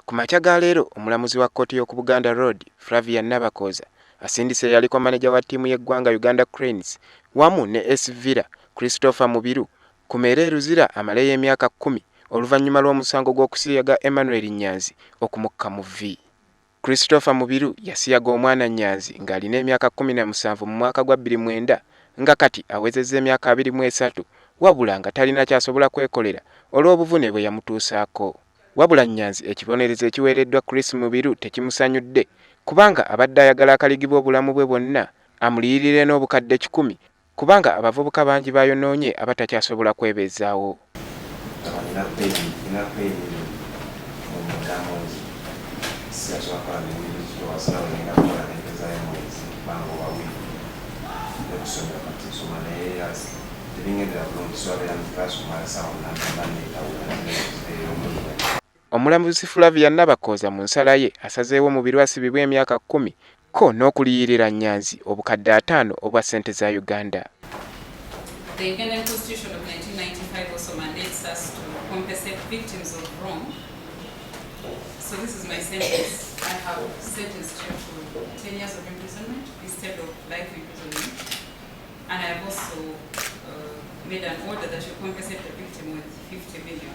Ku makya ga leero, omulamuzi wa kkooti y'oku Buganda Road, Flavia Nabakooza asindise eyaliko maneja wa ttiimu y'eggwanga Uganda Cranes wamu ne SC Villa, Christopher Mubiru ku meere e Luzira amaleyo emyaka kkumi oluvannyuma lw'omusango gw'okusiyaga Emmanuel Nyanzi okumukka mu vvi. Christopher Mubiru yasiyaga omwana Nyanzi ng'alina emyaka 17 mu mwaka gwa bbiri mwenda nga kati awezezza emyaka 23 wabula nga talina ky'asobola kwekolera olw'obuvune bwe yamutuusaako. Wabula Nyanzi ekibonerezo ekiweereddwa Chris Mubiru tekimusanyudde kubanga abadde ayagala akaligibwe obulamu bwe bwonna amuliyirire n'obukadde 100 kubanga abavubuka bangi b'ayonoonye abatakyasobola kwebeezaawo. Nina pain, nina pain munda mungi, sikyasobola kukola mirimu egizitowa. Ngenda kukola nempezayo omwezi kubanga oba wiiki ne kusomero kati nsoma, naye tebingendera bulungi. So abeera mu class omala saawa namba neetawula omuyiga. Omulamuzi Flavia Nabakooza mu nsala ye asazeewo Mubiru asibibwe emyaka 10 ko n'okuliyirira Nyanzi obukadde 50 obwa ssente za Uganda. The Ugandan Constitution of 1995 also mandates us to compensate victims of wrong. So this is my sentence. I have sentenced you to 10 years of imprisonment instead of life imprisonment. And I have also made an order that you compensate the victim with 50 million.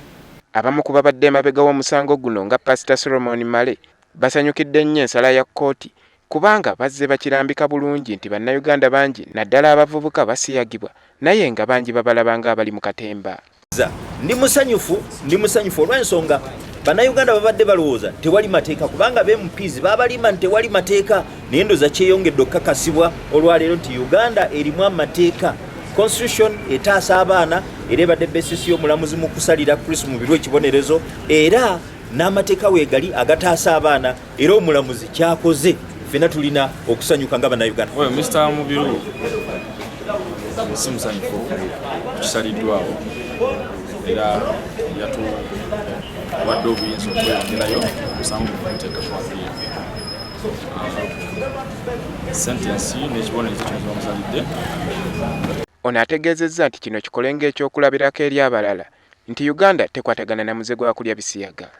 Abamu ku babadde emabega w'omusango guno nga Pasita Solomon Male basanyukidde nnyo ensala ya kkooti kubanga bazze bakirambika bulungi nti Bannayuganda bangi naddala abavubuka basiyagibwa, naye nga bangi babalaba ng'abali mu katemba. Ndi musanyufu, ndi musanyufu olw'ensonga Bannayuganda babadde balowooza tewali mateeka, kubanga ba MPs babalima nti tewali mateeka, naye ndowooza kyeyongedde okukakasibwa olwaleero nti Uganda erimu amateeka. Constitution etaasa abaana, era ebadde basis y'omulamuzi mu kusalira Chris Mubiru ekibonerezo, era n'amateeka weegali agataasa abaana, era omulamuzi kyakoze ffena tulina okusanyuka nga Bannayuganda. Well, Mr. Mubiru si musanyufu kisaliddwawo, era yatuwadde obuyinza okweyongerayo omusango guteeka ku appeal. Sentence n'ekibonerezo kino kyebamusalidde. Ono ategeezezza nti kino kikole ng'ekyokulabirako eri abalala nti Uganda tekwatagana na muze gwa kulya bisiyaga.